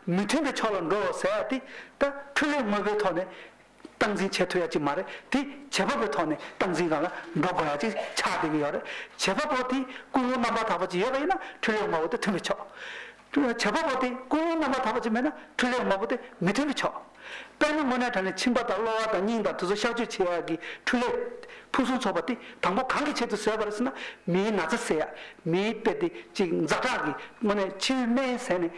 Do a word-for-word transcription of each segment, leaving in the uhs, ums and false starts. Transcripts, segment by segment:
མི་མཐུན་པའི་ཕྱོགས་ལ་འགྲོ་ཟེར་ཡ་དེ་ད་འཕྲུལ་ལས་དངོས་པོའི་ཐོག་ནས་སྟངས་འཛིན་བྱེད་ཐུབ་ཡ་ཅིག་མ་རེད། དེ་བྱེད་པ་པོའི་ཐོག་ནས་སྟངས་འཛིན་སྒང་ལ་འགྲོ་དགོས་ཡ་ཅིག་ཆགས་བསྡད་ཀྱི་ཡོད་རེད། བྱེད་པ་པོ་དེ་ཀུན་སློང་རྣམ་པར་དག་པ་ཅིག་ཡོད་པ་ཡིན་ན་འཕྲུལ་ལས་དངོས་པོ་དེ་མཐུན་པའི་ཕྱོགས། བྱེད་པ་པོ་དེ་ཀུན་སློང་རྣམ་པར་དག་པ་ཅིག་མེད་ན་འཕྲུལ་ལས་དངོས་པོ་དེ་མི་མཐུན་པའི་ཕྱོགས། དཔེར་ན་དངོས་གནས་དྲང་གནས་ཁྱིམ་པ་དང་གློ་བ་དང་སྙིང་དང་དེ་ཚོ་གཤག་བཅོས་བྱེད་ཡག་གི་འཕྲུལ་ལས་ཕུན་སུམ་ཚོགས་པ་དེ་དང་པོ་གང་གི་ཆེད་དུ་བཟོས་པ་རེད་ཟེར་ན། མིའི་ན་ཚ་སེལ་ཡག་མིའི་དཔེ་དེ་ཅིག་ཛ་དྲག་གི་དངོས་གནས་འཆི་བའི་སྨན་ཟས་ནས་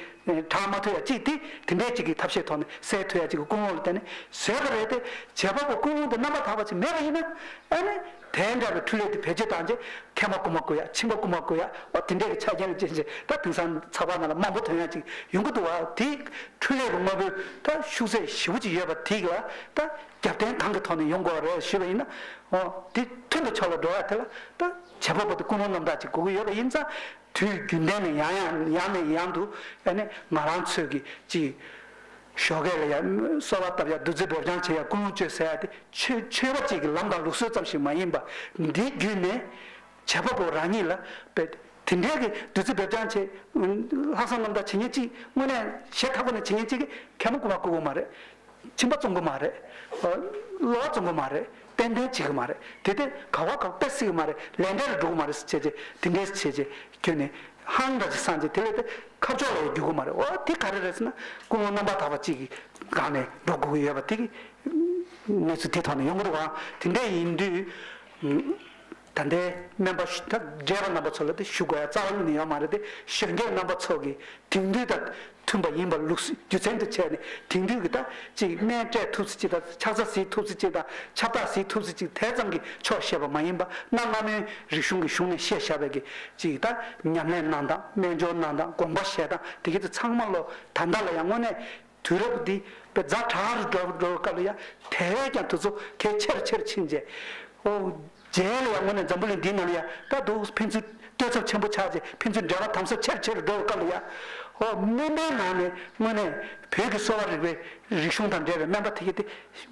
དྲག་མ་ཐུབ་ཡག་ཅིག་དེ་དེ་འདྲས་ཅིག་གི་ཐབས་ཤེས་ཐོག་ནས་སེལ་ཐུབ་ཡག་ཅིག་གི་ཀུན་སློང་ལ་བརྟེན་ནས་བཟོས་པ་རེད་དེ། བྱེད་པ་པོ་ཀུན་སློང་དེ་རྣམ་པར་དག་པ་ཅིག་མེད་པ་ཡིན་ན་ཨ་ནི་དེ་འདྲ་བའི་འཕྲུལ་ལས་དེ་བེད་སྤྱོད་བཏང་རྗེས་མཁལ་མ་རྐུ་མ་རྐུ་ཡག་མཆིན་པ་རྐུ་མ་རྐུ་ཡག་འོ་དེ་འདྲས་ཀྱི་ཆ་རྐྱེན་ལ་བརྟེན་བྱས་ད་དེང་སང་ཚགས་པར་ནང་ལ་མང་པོ་ཐོན་ཡག་ཅིག་ཡོང་གི་འདུག་བ། དེ་འཕྲུལ་ལས་རུ་དངོས་པོའི་ད་ཤུགས་ཚད་ཞེ་པོ་ཅིག་ཡོད་པ་དེ་ལ་ད་རྒྱབ་རྟེན་གང་གི་ཐོག་ནས་ཡོང་དགོས་པ་རེད་ཞུས་པ་ཡིན་ན། འོ་དེ་མཐུན་པའི་ཕྱོགས་ལ་འགྲོ་ཡག་དེ་ལ་ད་བྱེད་པ་པོ་དེ་ཀུན་སློང་རྣམ་དག་ཅིག་དགོས་ཀྱི་ཡོད་པ་ཡིན་ཙང་། དུས་རྒྱུན་ལྡན་ནས་ཡང་ཡང་ཡང་ནས་ཡང་དུ་ཨ་ནི་ང་རང་ཚོས་ཀྱི་ཅིག་ཞོགས་ཀས་ལ་ཡང་གསོལ་བ་བཏབ་ཡག་བདུད་རྩི་སྦོལ་ལྗང་བྱེད་ཡག་ཀུན་སློང་བཅོས་ཟེར་ཡག་དེ་ཆོས་ཆོས་པ་ཅིག་གི་ལམ་དང་ལུགས་སྲོལ་ཙམ་ཞིག་མ་ཡིན་པ། འདི་བརྒྱུད་ནས་བྱེད་པ་པོ་རང་ཉིད་ལ་དཔེ་དེ་འདྲའི་གི་བདུད་རྩི་སྦོལ་ལྗང་བྱེད། ལྷག་བསམ་རྣམ་དག་བྱེད་མཁན་ཅིག་དངོས་གནས་ཞེ་ཐག་པ་ནས་བྱེད་མཁན་ཅིག་གིས་མཁལ་མ་རྐུ་མ་རྐུ་དགོས་མ་རེད། མཆིན་པ་བཙོང་གི་མ་རེད། གློ་བ་བཙོང་གི་མ་རེད། ཏན་ཏན་བྱེད་ཀྱི་མ་རེད། དེ་དེ་ག་བ་ག་བ་དཔེ་སྲིད་ཀྱི་མ་རེད། ལས་འབྲས་ལ་འགྲོ་གི་མ་རེད་ཟེར་བྱས་རྗེས་དེ་འདྲས་བྱས་རྗེས་ཁྱོད་ནི་ཧང་འདྲ་ཅིག་སངས་རྗེས་དེ་ལས་དེ་ཁ་ཕྱོགས་ལ་ཡང་རྒྱུག་གི་མ་རེད། འོ་དེ་ག་རེ་རེད་ཟེར་ན་ཀུན་སློང་རྣམ་པར་དག་པ་གཅིག་གི་སྒང་ནས་འགྲོ་དགོས་ཀྱི་ཡོད་པ་དེ་གི་གནས་ཚུལ་དེ་ཐོག་ནས་ཡོང་གི་འདུག་ག་དེ་འདྲས་ཡིན་དུས། ད་ལྟའི་སྨན་པ་ཞུ་ད་བགྲེས་པ་རྣམ་པ་ཚོ་ལ་དེ་ཞུ་དགོས་ཡ་རྩ་བ་ཉིད་ནས་ཡོད་མ་རེད་དེ། གཞོན་སྐྱེས་རྣམ་པ་ཚོ་གི་དེང་དུས་དང་མཐུན་པ་ཡིན་པ་ལུགས་སྲོལ་རྒྱུ་མཚན་དུ་བྱས་ནས་དེང་དུས་ཀྱི་ད་ཅིག་སྨན་སྤྲད་ཐུབ་ས་ཅིག་དང་ཕྱག་འཚལ་གཟིགས་ཐུབ་ས་ཅིག་དང་ཁྱབ་བདག་གཟིགས་ཐུབ་ས་ཅིག་དེ་ཙམ་གྱིས་ཆོག་ཞེས་པ་མ་ཡིན་པ། གནའ་སྔ་མོའི་རིག་གཞུང་གི་གཞུང་ནས་བཤད་བཞག་པའི་གི་ཅིག་ད་ཉམས་ལེན་གནང་སྟངས་སྨན་སྦྱོར་གནང་སྟངས་དགོངས་པ་བཞེས་སྟངས་དེ་གི་དེ་ཚང་མ་ལོ་ད་ལྟ་ལ་ཡང་དངོས་གནས། དུས་རབས་འདི་དཔེ་ཛ་དྲག་རུ་འགྲོ་འགྲོ་བའི་སྐབས་ལ་ཡ་དེ་བས་ཀྱང་དུས་ཚོད་གལ་ཆེ་རུ་ཆེ་རུ་ཕྱིན་རྗེས། ཨོ། རྗེས་ལ་ཡང་དངོས་གནས་འཛམ་བུ་གླིང་འདིའི་ནང་ལ་ཡ་ད་དུང་ཕན་ཚུན་བལྟོས་ཚབས་ཆེན་པོ་ཆགས་རྗེས་ཕན་ཚུན་འབྲེལ་བ་དམ་ཟབ་ཆེ་རུ་ཆེ་རུ་འགྲོ་བའི་སྐབས་ལ་ཡ། ཨོ། སྨན་པའི་ནང་ནས་དངོས་གནས་བོད་ཀྱི་གསོ་བ་རིག་པའི་རིག་གཞུང་དང་འབྲེལ་བའི་སྨན་པ་དེ་གས་དེ་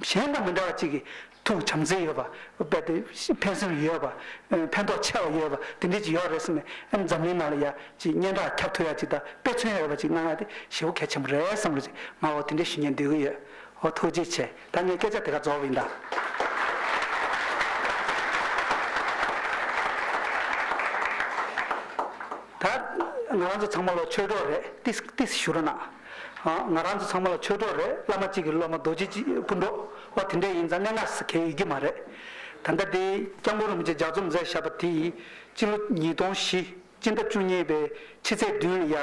གཞན་དང་མི་འདྲ་བ་ཅིག་གི་ཐུགས་བྱམས་བརྩེ་ཡོད་པ། རྦད་དེ་ཕན་སེམས་ཡོད་པ། ཕན་ཐོགས་ཆེ་བ་ཡོད་པ་དེ་འདྲ་ཅིག་ཡོད་རེད་ཟེར་ནས་ཨ་ནི་འཛམ་གླིང་ནང་ལ་ཡ་ཅིག་སྙན་གྲགས་ཁྱབ་ཐུབ་ཡ་ཅིག་དང་དཔེ་མཚོན་ཡོད་པ་ཅིག་གནང་ཡ་དེ་ཞེ་པོ་གལ་ཆེན་པོ་རེད་བསམ་རེད་ཅིག་ང་འོ་དེ་འདྲ་ཞུ་སྙིང་འདོད་ཀྱི་ཡོད། འོ་ཐུགས་རྗེ་ཆེ། ད་ངས་སྐད་ཆ་དེ་ག་རྫོགས་པ་ཡིན་ད། ད་ང་རང་ཚོ་ཚང་མ་ལོ་ཆོས་གྲོགས་རེད། ཏིས་ཏིས་ཞུ་རོགས་གནང་། ཨ། ང་རང་ཚོ་ཚང་མ་ལ་ཆོས་གྲོགས་རེད། བླ་མ་གཅིག་གི་སློབ་མ་རྡོ་རྗེ་གཅིག་སྐུ་མགྲོན་བ་དེ་འདྲ་ཡིན་ཙང་གནད་འགག་ཟེར་མཁན་ཡོད་ཀྱི་མ་རེད། ད་ལྟ་དེ་སྐྱབས་མགོན་རིན་པོ་ཆེ་ལྗགས་རྩོམ་མཛད་བཞག་པ་དེ་ཡིས་སྤྱི་ལོ་ཉིས་སྟོང་བཞི་སྤྱི་ཟླ་བཅུ་གཉིས་པའི་ཕྱི་ཚེས་བདུན་ལ་ཡ་ཨ་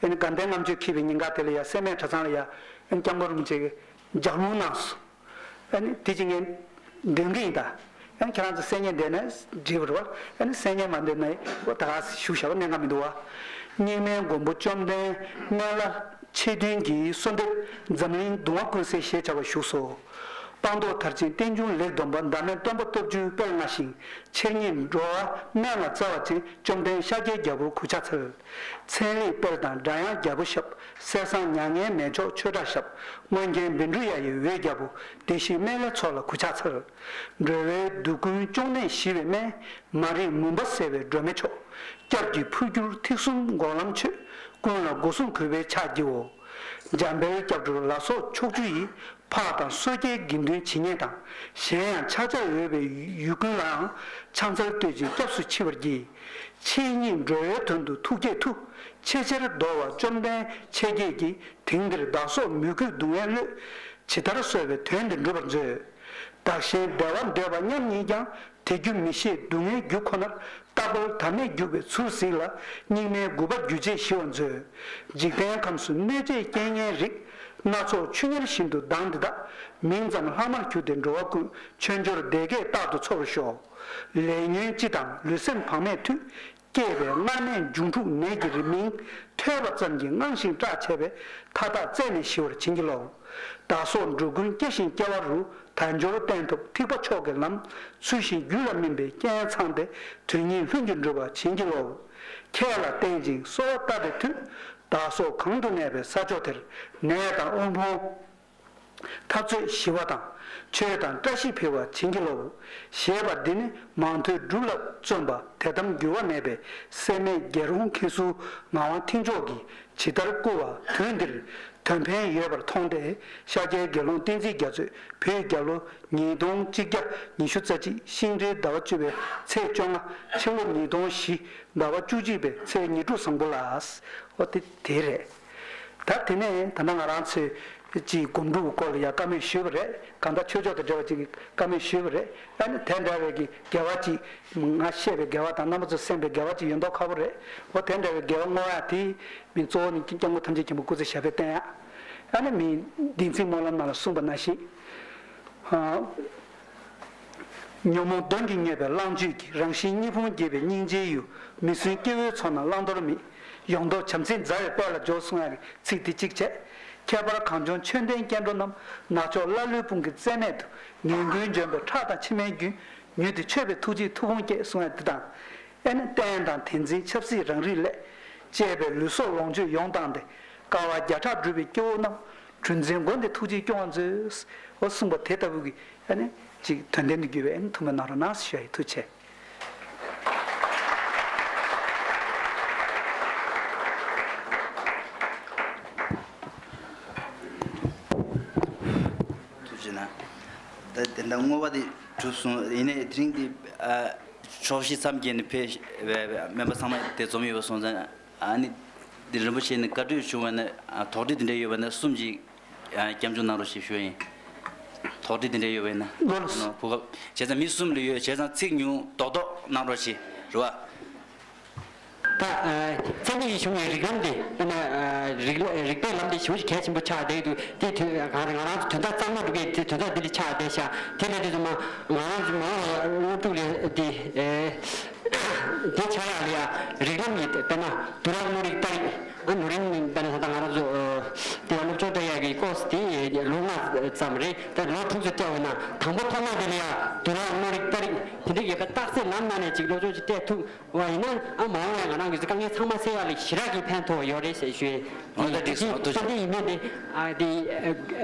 ནི་དགའ་ལྡན་ལྔ་མཆོད་འཁེལ་བའི་ཉིན་ཀ་དེ་ལ་ཡ་སེར་སྨད་གྲྭ་ཚང་ལ་ཡ་ཨ་ནི་སྐྱབས་མགོན་རིན་པོ་ཆེ་གི་ལྗགས་ལུང་གནང་སོང་། ཨ་ནི་དེ་ཅི་ངས་འདོན་གི་ཡིན་ད། ཨ་ནི་ཁྱེད་རང་ཚོ་གསན་མཁན་འདོད་ན་འགྲིག་པ་རེད་བ། ཨ་ནི་གསན་མཁན་མ་འདོད་ན་འོ་ད་ག་ཞུ་བཞག་པ་གནད་འགག་མི་འདུག་བ། རྙིང་མའི་མགོན་པོ་བཅོམ་ལྡན་སྨན་བླ་ཆེ་བདུན་གྱི་གསོལ་འདེབས་འཛམ་གླིང་གདུང་བ་ཀུན་སེལ་ཞེས་བྱ་བ་བཞུགས་སོ། སྤངས་རྟོགས་མཐར་ཕྱིན་རྟེན་འབྱུང་ལེགས་བསྡོམས་པ། བདག་མེད་སྟོན་པ་སྟོབས་བཅུའི་དཔལ་མངའ་ཞིང་། ཆེར་བསྙེན་འགྲོ་བ་དམན་ལ་བརྩེ་བ་ཅན། བཅོམ་ལྡན་ཤཱཀྱའི་རྒྱལ་པོར་གུས་ཕྱག་འཚལ། ཚན་རིག་དཔལ་དང་སྒྲ་དབྱངས་རྒྱལ་པོ་ཞབས། གསེར་ཟངས་མྱ་ངན་མེ་མཆོག་ཆོས་གྲགས་ཞབས། མངོན་མཁྱེན་བཻ་ཌཱུརྱ་ཡི་འོད་རྒྱལ་པོ། བདེ་གཤེགས་སྨན་བླའི་ཚོགས་ལ་གུས་ཕྱག་འཚལ། འགྲོ་བའི་སྡུག་ཀུན་གཅོང་ནད་ཞི་བའི་སྨན། མ་རིག་མུན་པ་སེལ་བའི་སྒྲོན་མེ་མཆོག། སྐྱབས་ཀྱི་འཕོ་འགྱུར་ཐེག་གསུམ་འགོག་ལམ་ཆོས། ཀུན་ལ་སྒོ་སྲུང་གུས་པས་ཕྱག་བགྱིའོ། འཇམ་དཔལ་སྐྱབས་འགྲོ་ལ་སོགས་ཕྱོགས་བཅུ་ཡི། འཕགས་དང་སོ་སྐྱེའི་དགེ་འདུན་ཇི་སྙེད་དང་། གཞན་ཡང་ཕྱག་བྱར་འོས་པའི་ཡུལ་ཀུན་ལའང་། ཕྱག་འཚལ་བསྟོད་ཅིང་སྐྱབས་སུ་མཆི་བར་བགྱི། ཆེས་སྙིང་འགྲོ་བའི་དོན་དུ་ཐུགས་བསྐྱེད་མཐུ། ཆེས་ཆེར་བརྡོལ་བ་བཅོམ་ལྡན་ཆེ་བརྒྱད་ཀྱིས། དེང་འདིར་བདག་སོགས་མོས་གུས་སྡུག་བསྔལ་གློད། ཇི་ལྟར་གསོལ་བའི་དོན་འདི་འགྲུབ་པར་མཛོད། བདག་གཞན་བདེ་བ་འདོད་པ་མཉམ་ཉིད་ཀྱང་། དེ་རྒྱུ་མི་ཤེས་སྡུག་བསྔལ་རྒྱུ་ཁོ་ནར། རྟག་པར་དམ་མེད་རྒྱུག་པའི་ཚུལ་གཟིགས་ལ། སྙིགས་མའི་རྒུད་པ་རྒྱུ་བྱས་ཞི་བར་མཛོད། འཇིག་རྟེན་ཁམས་སུ་གནོད་བྱེད་རྐྱེན་ངན་རིགས། སྣ་ཚོགས་ཆུ་གཉེར་བཞིན་དུ་ལྡང་འདི་དག། མིང་ཙམ་ལྷག་མར་གྱུར་ཏེ་འགྲོ་བ་ཀུན། མཆོད་འབྱོར་བདེ་སྐྱེད་རྟག་ཏུ་ཚོར་བར་ཤོག། ལས་ཉོན་སྤྱི་དང་ལུས་སེམས་བག་མེད་མཐུས། སྐྱེས་པའི་མངལ་ནད་འབྱུང་འཁྲུགས་ནད་ཀྱི་རིམས། མིང་ཐོས་པ་ཙམ་གྱིས་དངངས་ཤིང་སྐྲག་བྱས་པས། མཐའ་དག་རྩད་ནས་ཞི་བར་བྱིན་གྱིས་རློབས། བདག་སོགས་འགྲོ་ཀུན་སྐྱེ་ཞིང་སྐྱེ་བ་རུ། དལ་འབྱོར་གཏན་ཐོབ་ཐེག་པ་མཆོག་གི་ལམ། ཚུལ་བཞིན་རྒྱུད་ལ་སྨིན་པའི་རྐྱེན་ཚང་སྟེ། དོན་གཉིས་ལྷུན་གྱིས་འགྲུབ་པར་བྱིན་གྱིས་རློབས། ཁྱེད་ལ་བརྟེན་ཅིང་གསོལ་བ་བཏབ་པའི་མཐུས། བདག་སོགས་གང་དུ་གནས་པའི་ས་ཕྱོགས་དེར། ནད་དང་དབུལ་ཕོངས། འཐབ་རྩོད་ཞི་བ་དང་། ཆོས་དང་བཀྲ་ཤིས་འཕེལ་བར་བྱིན་གྱིས་རློབས། ཞེས་པ་འདི་ནི་མང་ཐོས་སྒྲུབ་ལ་བརྩོན་པ་དད་དམ་འགྱུར་བ་མེད་པའི་སེམས་མེད་རྒྱལ་རོང་མཁན་ཟུར་ངག་དབང་མཐིང་ཕྱོགས་ཀྱིས་ཇི་ལྟར་བསྐུལ་བ་དུས་འདིར་དོན་ཕན་ཡོད་པར་མཐོང་སྟེ། ཤཱཀྱའི་དགེ་སློང་བསྟན་འཛིན་རྒྱ་མཚོས་བོད་རྒྱལ་ལོ་ཉིས་སྟོང་གཅིག་བརྒྱ་ཉི་ཤུ་རྩ་གཅིག་ཤིང་སྤྲེལ་ཟླ་བ་བཅུ་པའི་ཚེས་བཅོ་ལྔ། ཕྱི་ལོ་ཉིས་སྟོང་བཞི་ཟླ་བ་བཅུ་གཅིག་པའི་ཚེས་ཉེར་དྲུག་བཟང་པོ་ལ། འོ་དེ་དེ་རེད། ད་དེ་ནས་ད་ལྟ་ང་རང་ཚོས་ཀྱི་སྒོམ་སྒྲུབ་སྐོར་ལ་ཡང་བཀའ་མོལ་ཞུས་པ་རེད། གང་ལྟར་ཆོས་ཕྱོགས་དང་འབྲེལ་བ་ཅིག་གི་བཀའ་མོལ་ཞུས་པ་རེད། ཨ་ནི་དེ་འདྲ་བའི་གི་དགེ་བ་ཅིག་ང་བཤད་པའི་དགེ་བ་དང་རྣམ་པ་ཚོས་གསན་པའི་དགེ་བ་ཅིག་ཡོད་མདོག་ཁ་པོ་རེད། འོ་དེ་འདྲ་བའི་དགེ་བ་བསྔོ་ཡག་དེ་མི་གཙོ་བོ་ནི་སྐྱབས་མགོན་ཐམས་ཅད་མཁྱེན་པ་སྐུ་ཚེ་ཞབས་པད་བརྟན་ཡག་ཨ་ནི་མི་བདེན་ཚིག་སྨོན་ལམ་ནང་ལ་གསུངས་པ་ནང་བཞིན། ཉོན་མོངས་གདོན་གྱིས་མྱོས་པའི་གླང་སྤྱོད་ཀྱིས། རང་བཞིན་གཉིས་ཕུང་རྒྱས་པའི་སྙིང་རྗེའི་ཡུལ། མི་བསྲུན་སྐྱེ་བོའི་ཚོགས་རྣམས་བླང་དོར་མེད། ཡོངས་རྫོགས་བྱམས་བརྩེའི་མཛའ་བའི་དཔལ་ལ་འཇོག་གསུང་ཡག་གི་ཚིག་དེ་གཅིག་བྱས། ཁྱད་པར་གངས་ལྗོངས་ཆོས་ལྡན་སྐྱེ་འགྲོ་རྣམས། ནག་ཕྱོགས་ཀླ་ཀློའི་དཔུང་གིས་རྩད་མེད་དུ། ངན་ཀུན་འཇོམས་པའི་ཁྲག་དང་མཆི་མའི་རྒྱུན། མྱུར་དུ་མཆོད་པའི་ཐུགས་རྗེས་མཐུ་དཔུང་བསྐྱེད་གསུང་ཡག་འདི་དང་། ཨེ་ནི་བསྟན་དང་དེ་འཛིན་ཆབ་སྲིད་རང་རིག་ལས། བཅས་པའི་ལུས་སྲོག་ལོངས་སྤྱོད་ཡོངས་བཏང་སྟེ། དཀའ་བ་བརྒྱ་ཕྲག་བསྒྲུབས་པའི་སྐྱེ་བོ་རྣམས། གྲུ་འཛིན་མགོན་དེ་ཐུགས་རྗེས་སྐྱོང་བར་མཛོད། འོ་གསུངས་པ་དེ་ལྟ་བུ་གི་ཨ་ནི་ཅིག་དོན་ལྡན་དུ་གྱུར་པའི་ཨ་ནི་ཐུགས་སྨོན་གནང་རོགས་གནང་ཞུ་ཡག་ཡིན། ཐུགས་རྗེ་ཆེ། ཐུགས་རྗེ་གནང་། ད་དེ་འདྲ་བསྔོ་བ་དེ་གྲུབ་སོང་། ཡིན་ནའི་དེ་རིང་འདི་ཨ་ཕྱོགས་བཞི་མཚམས་བརྒྱད་ནས་ཕེབས་པའི་སྨན་པ་ཚང་མ་དེ་འཛོམས་ཡོད་པ་སོང་ཙང་། ཨ་ནི་འདི་རིན་པོ་ཆེ་ནས་བཀའ་གྲོས་བྱུང་བ་ན། ཨ་དོགས་འདྲི་དེ་འདྲ་ཡོད་པ་ན་གསུམ་གྱིས་ཨ་སྐྱབས་འཇུག་གནང་རོགས་ཞེས་ཞུ་ཡིན། དོགས་འདྲི་དེ་འདྲ་ཡོད་པ་ཡིན་ན། ལགས་སོ། གོ་སྐབས། བྱས་ཙང་མི་གསུམ་ལ་ཡོད། བྱས་ཙང་ཚིག་ཉུང་རྡོག་རྡོག་གནང་རོགས་ཞེས། རེད་བ། ད་ཨ་བཙན་པོ་ཡི་གཞུང་ནས་རིགས་ལམ་དེ་ཨ་ནི་ཨ་རིགས་ལ་རིགས་པའི་ལམ་དེ་ཞེ་པོ་ཅིག་གལ་ཆེན་པོ་ཆགས་བསྡད་འདུག་དེ་དུས་གང་རེད། ང་རང་ཚོ་དོན་དག་གཙང་མ་སྒྲུབ་པའི་དེ་དོན་དག་འདི་ལ་ཆགས་བསྡད་ཤག་དེ་ལས་དེ་ཚོ་མ་ང་རང་ཚོ་མ་འོངས་པ་སློབ་ཕྲུག་ལ་དེ་ཨེ། དེ་ཆགས་ཡག་ལ་ཡ་རིགས་ལམ་ཡིན། དཔེར་ན་དུག་ལོག་སྣོད་རིགས་སྟ་རེས། ཨ་ནུ་རིན་དཔེར་ན་ད་ལྟ་ང་རང་ཚོ་དེ་ཡང་སློབ་སྦྱོང་སྤྲད་ཡག་གི་ཀོར་སི་དེ་ལོ་ལྔ་ཙམ་རེད། ད་ལོ་དྲུག་ཙམ་སྤྲད་པ་ཡིན་ན་དང་པོ་ཐོག་མ་དེ་ལ་ཡ་དུག་ལོག་སྣོད་རིགས་སྟ་རེས་དེ་འདྲ་ཡོད་པའི་རྟགས་གསལ་ལམ་ནང་ནས་ཅིག་སློབ་སྦྱོང་ཅིག་སྤྲད་ཐུབ་པ་ཡིན་ན། ཨ་མ་འོངས་པའི་ང་རང་གི་དཀའ་ངལ་ཚང་མ་སེལ་ཡག་ལ་ཞེ་དྲག་གི་ཕན་ཐོགས་ཡོད་རེད་ཟེར་ཞུ་ཡིན། ཨོ་ད་འགྲིག་སོང་། ཐུགས་རྗེ་ཆེ། ཡིན་མིན་དེ་ཨ་དེ་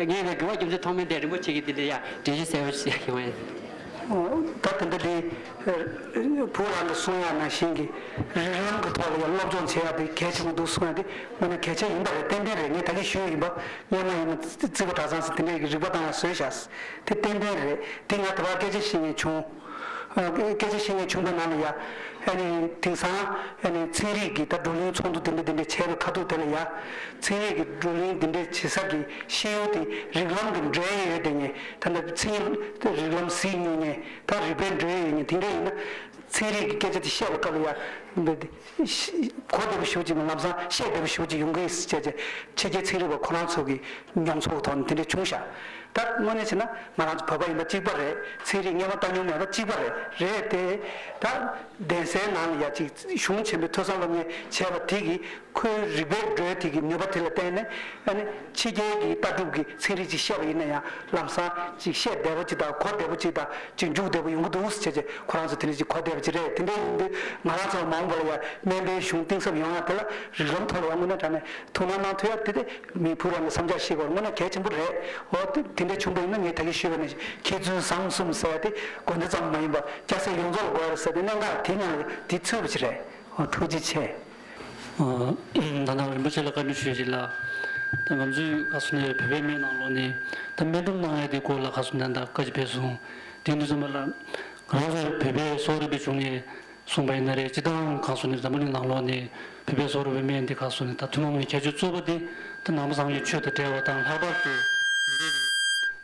ངས་ངའི་དགེ་བ་རྒྱུ་མཚན་མཐོང་མིན་དེ་རིན་པོ་ཆེ་གིས་དེ་འདྲ་ཡ་འགྲེལ་བཤད་གསལ་པོ་ཞིག་ཡོང་ཡིན། ད་དེ་འདྲ་དེ་བུ་རང་གིས་གསུང་ཡག་ནང་བཞིན་གྱི་རིགས་ལམ་གྱི་ཐོག་ལ་ཡང་སློབ་སྦྱོང་བྱེད་ཡག་དེ་གལ་ཆེན་པོ་འདུག་གསུང་ཡག་དེ་དངོས་གནས་གལ་ཆེན་ཡིན་པ་རེད། ཏན་ཏན་རེད། ངས་ད་གིན་ཞུས་ཡིན་པ། སྔོན་མ་ཡིན་ན་རྩིས་པ་གྲྭ་ཚང་ཟེར་དེ་འདྲའི་རིག་པ་བཏང་ཡག་བཟོས་བཞག་དེ་ཏན་ཏན་རེད། དེ་ང་དེ་བར་སྐད་ཆ་བཤད་མཁན་བྱུང་། སྐད་ཆ་བཤད་མཁན་བྱུང་བའི་ནང་ལ་ཡ། ཨ་ནི་དེང་སང་ཨ་ནི་ཚན་རིག་གི་ད་བགྲོ་གླེང་ཚོགས་འདུ་དེ་འདྲ་དེ་འདྲ་བྱས་པའི་ཁ་ཐུག་དེ་ལ་ཡ། ཚན་རིག་གི་བགྲོ་གླེང་དེ་འདྲ་བྱེད་ས་གི་ཤེས་ཡོན་དེ་རིགས་ལམ་གྱི་འགྲོས་ཡོད་དེ་ངས་ད་ལྟ་མཚན་ཉིད་རིགས་ལམ་གཟིགས་མྱོང་ངས་ད་རིག་པའི་འགྲོས་ཡོད་ངས་དེ་འདྲ་ཡིན་ན། ཚན་རིག་གི་སྐད་ཆ་དེ་བཤད་པའི་སྐབས་ལ་ཡ། གོ་བདེ་པོ་ཞེ་པོ་ཅིག་མ་ལམ་སང་བཤད་བདེ་པོ་ཞེ་པོ་ཅིག་ཡོང་གི་ཡིན་ཟེར་བྱས་བྱས་ཕྱི་རྒྱལ་ཚན་རིག་པ་ཁོ་རང་ཚོ་གི་མྱོང་ཚོར་གྱི་ཐོག་ནས་དེ་འདྲ་བྱུང་ཤག་ད་དངོས་གནས་བྱས་ན་ང་རང་ཚོ་བོད་པ་ཡིན་པ་གཅིག་པ་རེད། ཚན་རིག་སྔོན་མ་བལྟ་མྱོང་མེད་པ་གཅིག་པ་རེད། རེད་དེ། ད་གདན་སའི་ནང་ལ་ཡ་ཅིག་གཞུང་ཆེན་པོའི་ཐོས་བསམ་སློབ་གཉེར་བྱས་པ་དེ་གིས་ཁོའི་རིག་པའི་འགྲོས་དེ་གི་ནུས་པ་དེ་ལ་བརྟེན་ནས་ཨ་ནི་ཕྱི་རྒྱལ་གྱི་ལྟ་གྲུབ་ཀྱི་ཚན་རིག་ཅིག་བཤད་པ་ཡིན་ན་ཡང་ལམ་སང་ཅིག་བཤད་བདེ་པོ་ཅིག་དང་གོ་བདེ་པོ་ཅིག་དང་ཅིག་འཇུག་བདེ་པོ་ཡོང་གི་འདུག་ཟེར་བྱས་བྱས་ཁོ་རང་ཚོ་དེ་འདྲ་ཅིག་གོ་བདེ་པོ་ཅིག་རེད། དེ་འདྲ་ཡིན་དུས་ང་རང་ཚོ་མ་འོངས་པ་ལ་ཡ་སྨན་པའི་གཞུང་གཏིང་ཟབ་ཡོང་ཡ་དེ་ལ་རིགས་ལམ་ཐོག་ལ་ཡང་དངོས་གནས་དྲང་གནས་ཐུགས་སྣང་གནང་ཐུབ་ཡ་དེ་དེ་མི་བུ་རང་གི་བསམ་འཆར་ཤེས་དགོས་དངོས་གནས་གལ་ཆེན་པོ་རེད། འོ་དེ་དེ་འདྲ་བྱུང་བ་ཡིན་ན་ངས་ད་གིན་ཞུས་པ་ནང་བཞིན་མཁས་བཙུན་བཟང་གསུམ་ཟེར་ཡ་དེ་དགོན་སྡེ་ཙམ་མ་ཡིན་པ་སྐྱ་སེར་ཡོངས་རྫོགས་ལ་དགོས་ཡ་རེད་ཟེར་དེ་གནད་འགག་དེ་ནང་དེ་ཚུད་པ་ཅིག་རེད། འོ་ཐུགས་རྗེ་ཆེ། ད་ལྟ་རིན་པོ་ཆེ་ལ་བཀའ་འདྲི་ཞུ་ཞིག་ལ། ད་ང་ཚོའི་ག་སོ་ནས་བོད་པའི་སྨན་ནང་ལོགས་ནས་ད་སྨན་སྒྲུབ་གནང་ཡ་དེ་སྐོར་ལ་ག་སོ་ནས་ད་བཀའ་ཅིག་ཕེབས་སོང་། དེ་འདི་ཚོ་མ་ལ་ང་ཚོ་བོད་པའི་གསོ་རིག་པའི་གཞུང་ནས་གསུངས་པ་ཡིན་ན་རེད། སྤྱི་བཏང་ག་སོ་ནས་འཛམ་བུ་གླིང་ནང་ལོགས་ནས་བོད་པའི་གསོ་རིག་པའི་སྨན་དེ་ག་སོ་ནས་ད་ཐུན་མོང་མའི་ཁྱད་ཆོས་གཙོ་བོ་དེ་ད་ནང་པ་སངས་རྒྱས་ཆོས་དང་འབྲེལ་བ་དང་ལྷག་པར་དུ་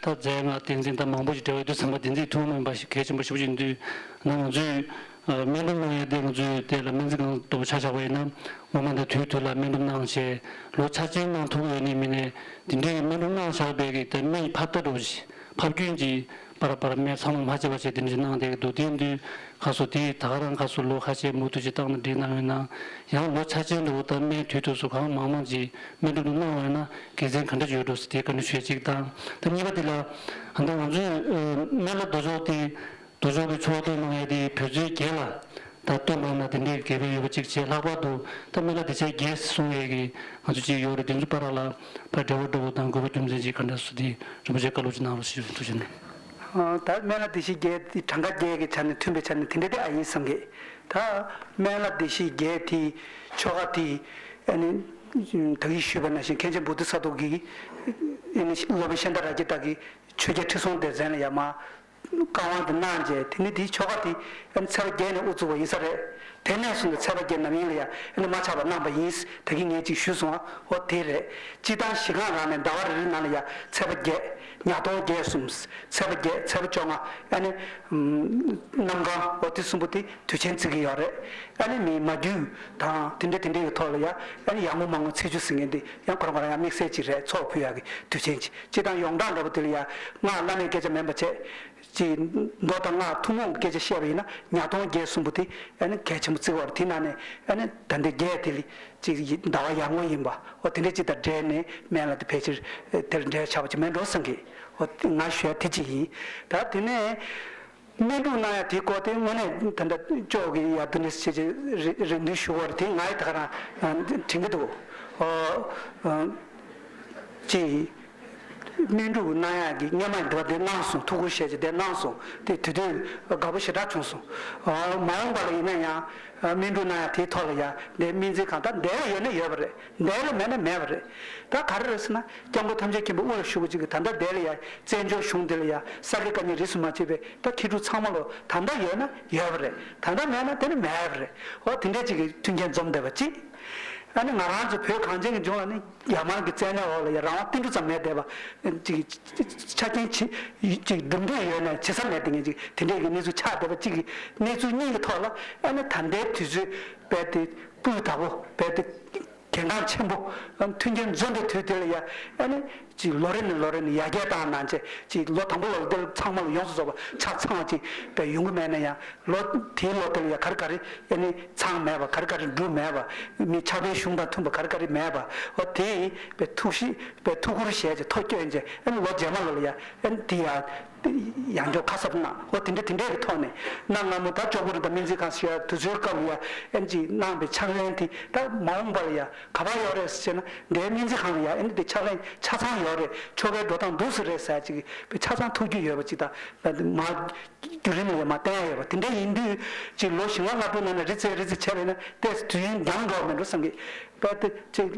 ད་རྫས་སྔགས་བསྟན་འཛིན་ད་མང་པོ་ཞིག་འབྲེལ་བ་ཡོད་དུས་ཙམ་པ་དེ་ཚོའི་ཐུན་མོང་མ་ཡིན་པ་ཞིག་གལ་ཆེན་པོ་ཞེ་པོ་ཅིག་ཡིན་དུས་ན་ང་ཚོས། སྨན་སྒྲུབ་གནང་ཡས་དེ་ང་ཚོས་དེ་ལ་སྨན་རྩིས་ཁང་ལྟ་བུ་ཆ་བཞག་པ་ཡིན་ན་སྔོན་མ་དང་དུས་དུས་ལ་སྨན་སྒྲུབ་གནང་བྱས་ལོ་འཆར་ཅན་གནང་ཐུབ་ཀྱི་ཡོད་ནི་མིན་ནས་དེ་འདྲའི་སྨན་སྒྲུབ་གནང་བཞག་པའི་གི་དེ་སྨན་ཡི་ཕབ་ལྟ་འགྲོ་བཞིན་ཕབ་སྐྱོན་གྱི་པར་པར་སྨན་ཚང་མ་མ་བྱས་པ་བྱས་དེ་འདྲ་གནང་བསྡད་ཀྱི་འདུག་དེ་ཡིན་དུས་ཁ་སོ་དེ་ད་ག་རང་ཁ་སོ་ལོ་ཁ་ཤས་མུ་མཐུད་ཅིག་བཏང་ན་འགྲིག་གནང་ཡོད་ན་ཡང་ལོ་འཆར་ཅན་འགྲོ་ད་སྨན་དུས་དུས་སུ་གང་མང་མང་ཅིག་སྨན་སྒྲུབ་གནང་བ་ཡིན་ན་དགེ་མཚན་ག་འདྲ་ཡོད་འགྲོ་ཟེར་དེ་བཀའ་འདྲི་ཞུ་ཡས་གཅིག་དང་ད་གཉིས་པ་དེ་ལ་ད་ང་ཚོས་སྨན་བླ་མདོ་ཕྱོགས་དེ། མདོ་ཕྱོགས་པའི་ཆོས་ཐོག་གནང་ཡས་དེ་བོད་ཚོའི་སྒེར་ལ་ ད་སྟོད་ལུང་ན་དེ་འདྲའི་དགེ་བའི་ཡོད་པ་གཅིག་བྱས། ལྷག་པར་དུ་ད་སྨན་བླ་བདེ་ཆེན་བརྒྱད་གསུང་ཡས་ཀྱི་ང་ཚོ་གཅིག་ཡོད་རེད། དེ་ཚོ་བར་ལ་ཕར་འབྲེལ་བ་འདྲ་བོ་དང་དགོས་པ་རྒྱུ་མཚན་ཅིག་ག་འདྲ་སོང་དེ་རིན་པོ་ཆེ་བཀའ་སློབ་ཅིག་གནང་རོགས་ཞུ་རྒྱུ་ཡིན། ཐུགས་རྗེ་གནང་། ད་སྨན་བླ་བདེ་ཆེན་བརྒྱད་དེ་གྲངས་ཀ་བརྒྱད་ཀྱི་ཆ་ནས་མཐུན་པའི་ཆ་ནས་དེ་འདྲ་དེ་ཨ་ཡིན་བསམ་གི། ད་སྨན་བླ་བདེ་ཆེན་བརྒྱད་དེ་ཆོ་ག་དེ་ཨ་ནི་ད་གིན་ཞུས་པ་ནང་བཞིན་མཁན་ཆེན་བོ་དྷི་ས་ཏྭ་གིས་ཨ་ནི་སློབ་དཔོན་ཤཱནྟ་རཀྵི་ཏ་གིས་ཆོས་རྒྱལ་ཁྲི་སྲོང་ལྡེ་བཙན་ལ་ཡར་མར་བཀའ་དབང་དེ་གནང་རྗེས། དེ་ནས་དེའི་ཆོ་ག་དེ་ཨ་ནི་ཚེས་པ་བརྒྱད་ནས་དབུ་བཙུགས་པ་ཡིན་ས་རེད། དེ་ནས་བཟུང་སྟེ་ཚེས་པ་བརྒྱད་ནམ་ཡིན་ལ་ཡ་ཨ་ནི་མ་ཆག་པར་གནང་བ་ཡིན། ད་གིན་ངས་ཅིག་ཞུས་སོང་ཨ། འོ་དེ་རེད། སྤྱིར་བཏང་གཞི་རྐང་རང་ནས་ཟླ་བ་རེ་རེའི་ནང་ལ་ཡ་ཚེས་པ་བརྒྱད། ཉ་སྟོང་བརྒྱད་གསུམ། ཚེས་པ་བརྒྱད། ཚེས་པ་བཅོ་ལྔ། ཨ་ནི་གནམ་གང་། འོ་དེ་གསུམ་པོ་དེ་དུས་ཆེན་བརྩི་གི་ཡོད་རེད། ཨ་ནི་མི་མ་རྒྱུད་དང་དེ་འདྲ་དེ་འདྲ་གི་ཐོག་ལ་ཡ་ཨ་ནི་ཡར་ངོ་མར་ངོ་ཚེས་བཅུ་ཟེར་མཁན་དེ་ཡང་ཁོ་རང་ཁོ་རང་ཡང་དམིགས་བསལ་ཅིག་རེད། ཚོགས་ཕུལ་ཡག་གི་དུས་ཆེན་ཅིག་སྤྱིར་བཏང་ཡོངས་གྲགས་འདྲ་པོ་དེ་ལ་ཡ་སྔགས་བླ་མེད་སྐད་ཆ་མིན་པ་བྱས། ཅིག་མདོ་དང་སྔགས་ཐུན་མོང་གི་སྐད་ཆ་བཤད་པ་ཡིན་ན་ཉ་སྟོང་བརྒྱད་གསུམ་པོ་དེ་ཨ་ནི་གལ་ཆེན་པོ་བརྩི་བ་རེད། དེ་ནང་ནས་ཨ་ནི་ད་ལྟའི་བརྒྱད་དེ་ལ་ཅིག་ཟླ་བ་ཡར་ངོ་ཡིན་པ། འོ་དེ་འདྲ་ཅིག་དང་འབྲེལ་ནས་སྨན་བླ་དེ་ཕལ་ཆེར་དེར་འབྲེལ་ཆགས་པ་ཅིག་མེད་འགྲོ་བསམ་གི། འོ་ང་ཞུ་ཡ་དེ་གཅིག་ཡིན། ད་དེ་ནས་སྨན་སྒྲུབ་གནང་ཡ་དེའི་སྐོར་དེ་དངོས་གནས་ད་ལྟ་ཅོག་གི་ཡར་དུ་ནས་བྱས་རེ་རེ་འདུན་ཞུ་བ་རེད། དེ་ང་ཡི་ད་ག་རང་དྲན་གི་འདུག་འོ་ཅིག་སྨན་སྒྲུབ་གནང་ཡག་གི་སྔོན་མ་འདི་བ་འདི་གནང་སོང་། ཐུགས་ཁུར་བཞེས་བྱས་འདི་གནང་སོང་། དེ་དུས་དུས་དགའ་པོ་ཞེ་དྲག་བྱུང་སོང་། མ་འོངས་པ་ལ་ཡིན་ན་ཡང་སྨན་སྒྲུབ་གནང་ཡག་དེའི་ཐོག་ལ་ཡང་འདི་སྨན་རྩིས་ཁང་ད་འདི་ལ་ཡོད་ན་ཡོད་པ་རེད། འདི་ལ་མེད་ན་མེད་པ་རེད། ད་ག་རེ་རེད་ཟེར་ན་སྐྱབས་མགོན་ཐམས་ཅད་མཁྱེན་པ་དབུ་ལ་བཞུགས་པ་ཅིག་གིས་ད་ལྟ་འདི་ལ་ཡང་བཙན་བྱོལ་གཞུང་འདི་ལ་ཡང་ས་དགེ་བཀའ་རྙིང་རིས་སུ་མ་ཆད་པའི་ད་མཁས་གྲུབ་ཚང་མ་ལོ་ད་ལྟ་ཡོད་ན་ཡོད་པ་རེད། ད་ལྟ་མེད་ན་དེ་ནི་མེད་པ་རེད། འོ་དེ་འདྲས་ཅིག་གི་མཐུན་རྐྱེན་འཛོམས་བསྡད་པ་ཅིག་ཨ་ནི་ང་རང་ཚོ་བོད་གངས་ཅན་གྱི་ལྗོངས་ལ་ནི་ཡར་མར་གྱི་བཙན་གནོན་འོག་ལ་ཡ་རང་དབང་ཏིལ་འབྲུ་ཙམ་མེད་བསྡད་པ་ཅིག་ཆ་རྐྱེན་ཅིག་གྲུབ་འབྲས་ཡོད་ན་བྱེད་ས་མེད་དེ་ངེས་ཅིག་དེ་འདྲས་ཀྱི་གནས་ཚུལ་ཆགས་བསྡད་པ་ཅིག་གི་གནས་ཚུལ་གཉིས་ཀྱི་ཐོག་ལ་ཨ་ནི་ད་ལྟའི་དུས་ཚོད་རྦད་དེ་སྤུས་དག་པོ། རྦད་དེ་གལ་འགངས་ཆེན་པོ། མཐུན་རྐྱེན་འཛོམས་པའི་དུས་དེ་ལ་ཡ་ཨ་ནི་ཅིག་ལོ་རེ་ནས་ལོ་རེ་ནས་ཡར་རྒྱས་བཏང་གནང་བྱས། ཅིག་ལོ་དང་པོ་ལོ་ལ་དེ་ཚང་མ་ལ་ཡོངས་སུ་རྫོགས་པ་ཆ་ཚང་བ་ཅིག་བས་ཡོང་གི་མེད་ན་ཡང་། ལོ་དེའི་ལོ་དེ་ལ་ཡ་ག་རེ་ག་རེ་ཨ་ནི་ཚང་མེད་པ། ག་རེ་ག་རེ་འགྲུབ་མེད་པ། མི་ཕྱག་དཔེ་གཞུང་དང་མཐུན་པ་ག་རེ་ག་རེ་མེད་པ། འོ་དེ་བས་ཐུགས་གཤིས་བས་ཐུགས་ཁུར་བཞེས་བྱས་ཐོ་བསྐྱོན་བྱས། ཨ་ནི་ལོ་རྗེས་མ་ལོ་ལ་ཡ་ཨ་ནི་དེ་ཡ་ཡང་འཇོག་ཁ་གསབ་གནང་། འོ་དེ་འདྲ་དེ་འདྲའི་གི་ཐོག་ནས་གནའ་སྔ་མོ་ད་ཅོག་པུ་རི་དང་སྨན་རྩིས་ཁང་ཟེར་ཡ་དེ་ཚོའི་སྐབས་ལ་ཡ་ཨ་ནི་ཅིག་གནང་བའི་ཕྱག་ལེན་དེ་ད་མ་འོངས་པ་ལ་ཡ་ག་པར་ཡོད་རེད་ཟེར་ན། འདིའི་སྨན་རྩིས་ཁང་ལ་ཡ་ཨ་ནི་དེ་ཕྱག་ལེན་ཆ་ཚང་ཡོད་རེད། ཆོ་གའི་འགྲོ་སྟངས་འདུག་སེ་རེད་ཟེར་ཅིག་བས་ཆ་ཚང་ཐུགས་རྒྱུས་ཡོད་པ་ཅིག་དང་། མ་བརྒྱུད་རིམ་ལ་ཡང་མ་བསྟན་ཡོད་པ་དེ་འདྲ་ཡིན་དུས། ཅིག་ལོ་བཞི་ལྔ་ལྔ་དྲུག་ནང་ནས་རེ་ཙེ་རེ་ཙེ་བྱས་པ་ཡིན་ན་ཏོག་ཙམ་དུས་ཡུན་འགྱངས་འགྲོ་མི་འགྲོ་བསམ་གི། དཔེ་དེ་ཅིག་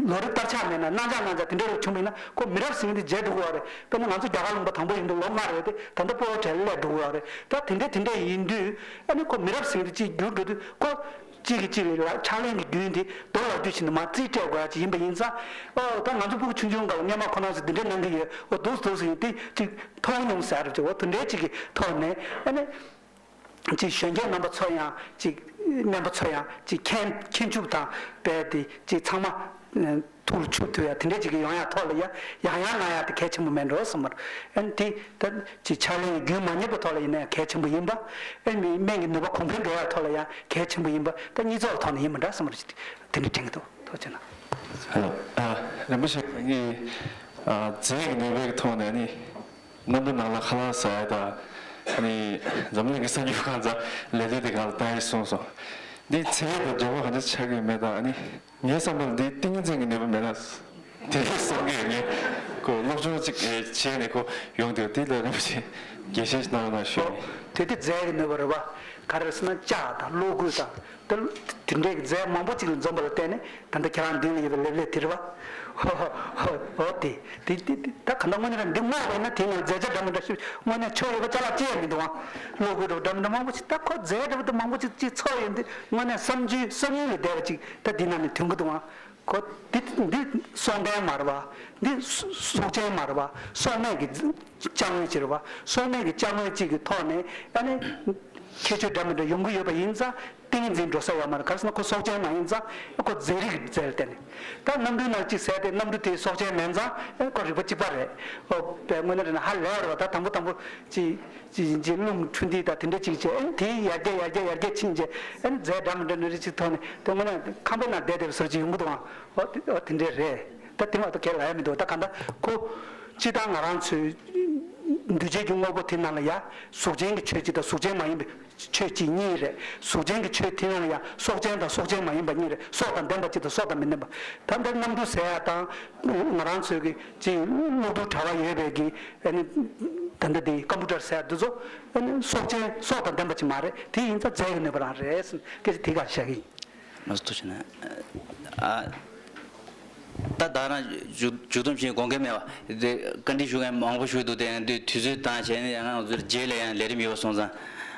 ལོ་རེ་བསྟར་ཆགས་མེད་ན་གནང་འཆར་གནང་འཆར་དེ་འདྲ་རེ་བྱུང་བ་ཡིན་ན་ཁོ་མི་རབས་ཟིན་དེ་བརྗེད་འགྲོ་གི་ཡོད་རེད། དཔེར་ན་ང་ཚོ་རྒྱ་གར་ལུང་པ་དང་པོ་ཡིན་དུས་ལོ་ལྔ་རེད་དེ། ད་ལྟ་སྤོ་བོ་གྲལ་སླེབས་འགྲོ་གི་ཡོད་རེད། ད་དེ་འདྲ་དེ་འདྲ་ཡིན་དུས་ཨ་ནི་ཁོ་མི་རབས་ཟིན་དེ་ཅིག་འགྱུར་འགྲོ་དུས་ཁོ་གཅིག་གིས་གཅིག་ལ་ཕྱག་ལེན་གྱི་རྒྱུན་དེ་རྡོ་ལག་བརྒྱུད་བྱས་ནས་མར་རྩིས་སྤྲད་དགོས་ཡ་ཅིག་ཡིན་པ་ཡིན་ཙང་། ཨོ་ད་ང་ཚོ་སྤུ་གུ་ཆུང་ཆུང་སྐབས་སྔོན་མ་ཁོ་རང་ཚོས་འདི་འདྲ་གནང་གི་ཡོད། ཨོ་འདུག་འདུག་ཟེར་ཡིན་དེ་ཅིག་མཐོང་མྱོང་ཟེར་རེད་ཅིག་འོ་དེ་འདྲའི་ཅིག་གི་ཐོག་ནས་ཨ་ནི་ཅིག་གཞོན་སྐྱེས་རྣམ་པ་ཚོ་ཡང་ཅིག་སྨན་པ་ཚོ་ཡང་ཅིག་མཁྱེན་མཁྱེན་ཆུབ་དང་རྦད་དེ་ཅིག་ཚང་མ་ཐུགས་ལ་ཆུད་ཐུབ་ཡ་དེ་འདྲའི་ཅིག་གི་ཡོང་ཡ་ཐོག་ལ་ཡ་ཡང་ཡང་གནང་ཡ་དེ་གལ་ཆེན་པོ་མེད་འགྲོ་བསམ་པ་རེད། ཨ་ནི་དེ་ད་ཅིག་ཕྱག་ལེན་རྒྱུན་མ་ཉམས་པའི་ཐོག་ལ་ཡིན་ན་ཡང་གལ་ཆེན་པོ་ཡིན་པ། ཨ་ནི་སྨན་གྱི་ནུས་པ་གོང་འཕེལ་འགྲོ་ཡ་ཐོག་ལ་ཡང་གལ་ཆེན་པོ་ཡིན་པ། ད་གཉིས་ཚོགས་ཐོག་ནས་ཡིན་མི་འདྲ་བསམ་པ་རེད། དེ་འདྲ་དྲན་གྱི་འདུག་ཐུགས་རྗེ་གནང་། ཧེ་ལོ། ཨ། རིན་པོ་ཆེ་ངས་ཨ་རྫས་ཀྱི་ནུས་པའི་ཐོག་ནས་ནི་གནམ་གྲུ་ནང་ལ་ཁ་ལག་ཟ་ཡ་དང་། ཨ་ནི་འཛམ་གླིང་གི་གསར་འགྱུར་ཁག་ཚང་ལས་དོན་དེ་གང་ལ་བཏང་ཡ་གསུངས་སོང་། འདི་ཚན་རིག་དང་འབྲེལ་བ་ག་འདྲ་ཆགས་ཀྱི་ཡོད་མེད་དང་། ཨ་ནི་ངའི་བསམ་པར་འདི་ཏིང་ངེ་འཛིན་གྱི་ནུས་པ་མེད་ན། དེ་རིང་བསམ་གྱི་ཡོད། ངས་ཁོ་སློབ་སྦྱོང་ཅིག་ཨེ་བྱས་ནས་ཁོ་ཡོང་དུས་དེ་ལ་རིན་པོ་ཆེ་རྒྱས་བཤད་ཞིག་གནང་རོགས་གནང་ཞུ། དེ་དེ་རྫས་ཀྱི་ནུས་པ་རེད་པ། ག་རེ་ཟེར་ན་ལྕགས་དང་གློག་སྐུད་དང་དེ་དེ་འདྲའི་རྫས་མང་པོ་ཅིག་ལ་འཛོམས་པ་ལ་བརྟེན་ནས་ད་ལྟ་ཁྱེད་རང་མདུན་ལ་ཡོད་པའི་ལེབ་ལེབ་དེ་རེད་པ། ཧོ་ཧོ་ཧོ་དེ་དེ་དེ་དེ་ད་ག་འདྲ་དངོས་གནས་རང་འདི་སྔོག་པ་ཡིན་ན་དེ་ནང་རྫས་ཆ་འདྲ་མི་འདྲ་ཞིག་དངོས་གནས་ཆོ་ཡོད་པ་ཅ་ལག་ཅི་ཡང་མི་འདུག་ཨང་། གློག་སྐུད་འདྲ་མི་འདྲ་མང་པོ་ཅིག་ད་ཁོ་རྫས་འདྲ་མི་འདྲ་མང་པོ་ཅིག་ཅིག་ཚོགས་ཡོད་འདི་དངོས་གནས་བསམ་རྒྱུ་བསམ་ཡུལ་ལས་འདས་པ་ཅིག་ད་འདི་ནང་ནས་ཐོན་གི་འདུག་ཨང་། ཁོ་འདི་འདི་སྲོག་ལྡན་མ་རེད་པ། འདི་སྲོག་ཅན་མ་རེད་པ། སྲོག་མེད་ཀྱི་ཅ་དངོས་ཅིག་རེད་པ། སྲོག་མེད་ཀྱི་ཅ་དངོས་ཅིག་གི་ཐོག་ནས་ཨ་ནི་ཁྱད་ཆོས་འདྲ་མི་འདྲ་ཡོང་གི་ཡོད་པ་ཡིན་ཙང་ཏིང་ངེ་འཛིན་འགྲོ་ས་ཡོད་མ་རེད། ག་རེ་ཟེར་ན་ཁོ་སྲོག་ཅན་མ་ཡིན་ཙང་ཁོ་རྫས་རིགས་རྫས་ལ་བརྟེན་ནས། ད་གནམ་གྲུའི་ནང་གཅིག་ཟེར་ཏེ་གནམ་གྲུ་དེ་སྲོག་ཅན་མིན་ཙང་ཨ་ཁོ་རིག་པ་གཅིག་པ་རེད། ཨོ་དཔེ་དངོས་གནས་རེད་ན་ཧ་ལས་རེད་པ། ད་དང་པོ་དང་པོ་ཅིག་ཅིག་ཅིག་རླུང་འཕྲོ་འདི་དང་དེ་འདྲ་ཅིག་བྱས། ཨ་ནི་དེ་ཡར་རྒྱས་ཡར་རྒྱས་ཡར་རྒྱས་ཕྱིན་རྗེས་ཨ་ནི་རྫས་འདྲ་མི་འདྲ་ནི་རིགས་ཅིག་ཐོག་ནས་དེ་དངོས་གནས་ཁང་པའི་ནང་བསྡད་བསྡད་པའི་བཟོ་ཅིག་ཡོང་གི་འདུག་ཨང་། ཨོ་དེ་ཨོ་དེ་འདྲས་རེད། ད་དེ་མ་གཏོགས་གང་ལ་ཡང་མི་འདུག་ད་གང་ལྟར་ཁོ་སྤྱིར་བཏང་ང་རང་ཚོའི་ འདུས་བྱས་ཀྱི་དངོས་པོ་དེ་ནང་ལ་ཡང་གཟུགས་ཅན་གྱི་ཆོས་གཅིག་དང་གཟུགས་ཅན་མ་ཡིན་པའི་ཆོས་གཅིག་གཉིས་རེད། གཟུགས་ཅན་གྱི་ཆོས་དེ་ནང་ལ་ཡང་སྲོག་ཅན་དང་སྲོག་ཅན་མ་ཡིན་པ་གཉིས་རེད། སྲོག་དང་ལྡན་པ་གཅིག་དང་སྲོག་དང་མི་ལྡན་པ། ད་ལྟ་གནམ་གྲུ་ཟེར་ཡ་དང་ང་རང་ཚོའི་གི་ཅིག་གློག་རྡུལ་དྲ་བ་ཡོད་པའི་གི་ཨ་ནི་ད་ལྟ་དེ་ཀམ་པུ་ཊར་ཟེར་ཡ་འདི་ཚོ་ཨ་ནི་སྲོག་ཅན་སྲོག་དང་ལྡན་པ་ཅིག་མ་རེད། དེ་ཡིན་ཙང་རྫས་ཀྱི་གནོད་པ་རང་རེད་ཟེར་སྐད་ཆ་དེ་ག་བཤད་གི་ཡིན། ལགས་སོ། ཐུགས་རྗེ་གནང་། ཨ། ད་ད་རང་མཇུག་མཇུག་སྡོམ་བྱེད་དགོངས་འགལ་མེད་པ་དེ་བཀའ་འདྲི་ཞུ་མཁན་མང་པོ་ཞིག་འདུག་དེ་ཡང་དུས་དུས་ཚོད་བཏང་བྱས་ནས་ཡང་ང་ཚོའི་རྗེས་ལ་ཡང་ལས་རིམ་ཡོད་པ་སོང་ཙང་།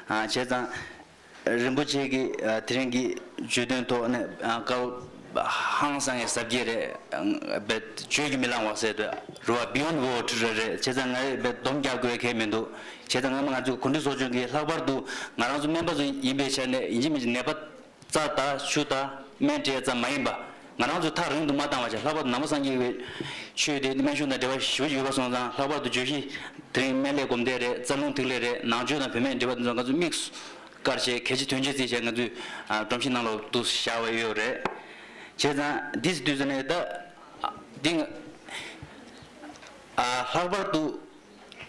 ཨ། བྱས་ཙང་རིན་པོ་ཆེ་གིས་ཨ་དེ་རིང་གི་བརྗོད་དོན་ཐོག་ནས་ཨ་སྐབས་ཧང་སང་གི་ཟབ་རྒྱས་རེད། ཨ་བས་བརྗོད་ཀྱིས་མི་ལང་བ་ཟེར་དུས་རེད་བ། Beyond word རེད། རེད། བྱས་ཙང་ང་རེ་བས་སྡོམ་རྒྱག་དགོས་ཁེལ་མི་འདུག་བྱས་ཙང་སྔ་མ་ང་ཚོའི་གོ་སྒྲིག་ཚོགས་ཆུང་གིས་ལྷག་པར་དུ་ང་རང་ཚོ་སྨན་པ་ཚོ་ཡིན་པའི་ཆ་ནས་ཡིན་གཅིག་མིན་གཅིག་ནད་པ་རྩ་དང་ཆུ་དང་སྨན་སྤྲད་ཙམ་མ་ཡིན་པ། ང་རང་ཚོས་ཐག་རིང་དུ་མ་བཏང་བ་བྱས། ལྷག་པར་དུ་ནང་པ་སངས་རྒྱས་པའི་ཆོས་དེ་སྨན་གཞུང་དང་འབྲེལ་བ་ཞེ་པོ་ཡོད་པ་སོང་ཙང་། ལྷག་པར་དུ་བརྗོད་གཞི་དེ་རིང་སྨན་བླའི་སྒོམ་བཟླས་རེད། རྩ་རླུང་ཐིག་ལེ་རེད། ནང་ཆོས་དང་བུད་མེད་འབྲེལ་བ་དེ་ཚོ་ང་ཚོས་དམིགས་སུ་བཀར་བྱས་གལ་ཆེ་དོན་ཆེ་བརྩིས་བྱས་ང་ཚོས་ཨ་སྒྲོམ་གཞི་ནང་ལོགས་འདུ་བཞག་པ་ཡོད་རེད། བྱས་ཙང་འདི་སྲིད་དུས་ཙམ་ནས་ད་འདི་ཨ་ལྷག་པར་དུ་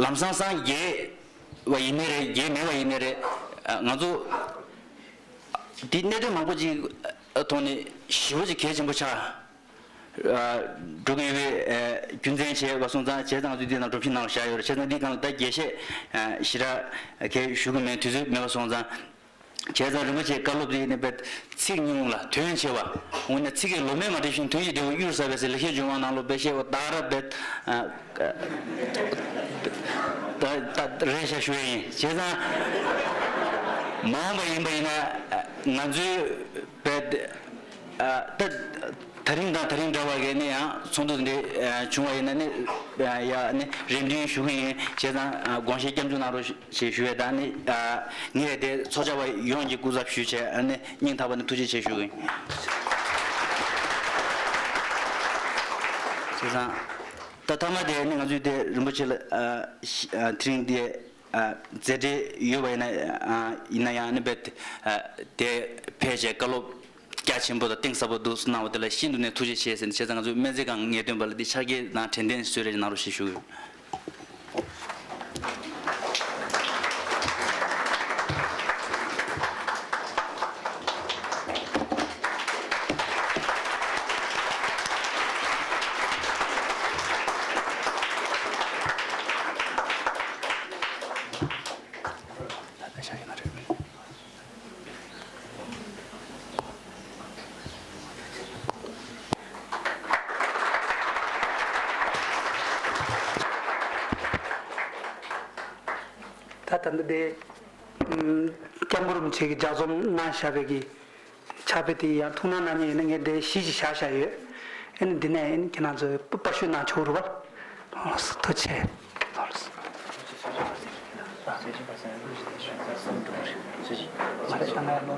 ལམ་སང་སངས་རྒྱས་པ་ཡིན་ནའི་རེད། རྒྱས་མེད་པ་ཡིན་ནའི་རེད། ཨ་ང་ཚོ་འདི་གནད་དོན་མང་པོ་ཅིག་ཐོག་ནས་ཞེ་པོ་ཅིག་གལ་ཆེན་པོ་ཆགས་འགྲོ་གི་ཡོད་པའི་རྒྱུ་མཚན་བྱས་པ་སོང་ཙང་། བྱས་ཙང་ང་ཚོས་འདི་ནང་སྒྲོམ་གཞི་ནང་ལ་བཞག་ཡོད་རེད། བྱས་ཙང་འདི་སྒང་ལ་ད་རྒྱས་བཤད་ཞེ་དྲག་གལ་ཞུ་གི་མེད། དུས་ཚོད་མེད་པ་སོང་ཙང་། བྱས་ཙང་རིན་པོ་ཆེའི་བཀའ་སློབ་དེ་ནི་བས་ཚིག་ཉུང་ལ་དོན་ཆེ་བ། འོ་ན་ཚིག་གི་ལོ་མས་མ་འགྲིབ་ཤིང་། དོན་གྱི་འབྲས་བུ་གཡུར་ཟ་བས་ཟེར། ལེགས་བཤད་ལྗོན་དབང་ནང་ལོགས་བས་བཤད་པ་ད་ར་བས་ད་ད་རེད་ཤག་ཞུ་ཡ་ཡིན། བྱས་ཙང་མ་འོངས་པ་ཡིན་པ་ཡིན་ན་ང་ཚོའི་བས་ད་ད་རིང་དང་དེ་རིང་འདྲ་བ་གི་ནི་ཡང་ཚོགས་འདུ་འདི་བྱུང་བ་ཡིན་ན་ནི་ཡ་ནི་རེ་འདུན་ཞུ་གི་ཡིན། བྱས་ཙང་དགོངས་བཞེས་སྐྱབས་འཇུག་གནང་རོགས་ཞེས་ཞུ་བའི་དང་ནི། ངས་དེ་ཚོགས་བཅར་བ་ཡོངས་ཀྱི་སྐུ་ཚབ་ཞུས་བྱས་ནི་སྙིང་ཐག་པ་ནས་ཐུགས་རྗེ་ཆེ་ཞུ་གི་ཡིན། བྱས་ཙང་ད་མཐའ་མ་དེ་ནི་ང་ཚོས་དེ་རིན་པོ་ཆེ་ལ་དེ་རིང་དེ་མཛད་འབྲེལ་ཡོད་པ་ཡིན་ན་ཡིན་ན་ཡང་ནི་བས་དེ་ཕལ་ཆེར་བཀའ་སློབ་རྒྱ་ཆེན་པོ་དང་གཏིང་ཟབ་པོ་འདུག་གནང་བ་དེ་ལ་ཤིན་ཏུ་ནས་ཐུགས་རྗེ་ཆེ་ཟེར་ནས། བྱས་ཙང་ང་ཚོའི་སྨན་རྩིས་ཁང་ངེས་སྟོན་པ་ལ་འདི་ཕྱག་འཁྱེར་དང་དྲན་རྟེན་གསོལ་རས་གནང་རོགས་ཞེས་ཞུ་གི་ཡོད། ད་ད་ལྟ་དེ་སྐྱབས་མགོན་རིན་པོ་ཆེ་གིས་ལྗགས་རྩོམ་གནང་བཞག་པའི་གི་ཕྱག་དཔེ་དེ་ཡང་ཐུགས་སྣང་གནང་མཁན་ཡིན་ན་ངས་འདི་གཞི་ཅིག་བཞག་བཞག་ཡོད། ཨ་ནི་འདི་ནས་ཨ་ནི་ཁྱེད་རང་ཚོས་པར་བཤུས་གནང་ཆོག་རེད་པ། ལགས་སོ། ཐུགས་རྗེ་ཆེ། ལགས་སོ།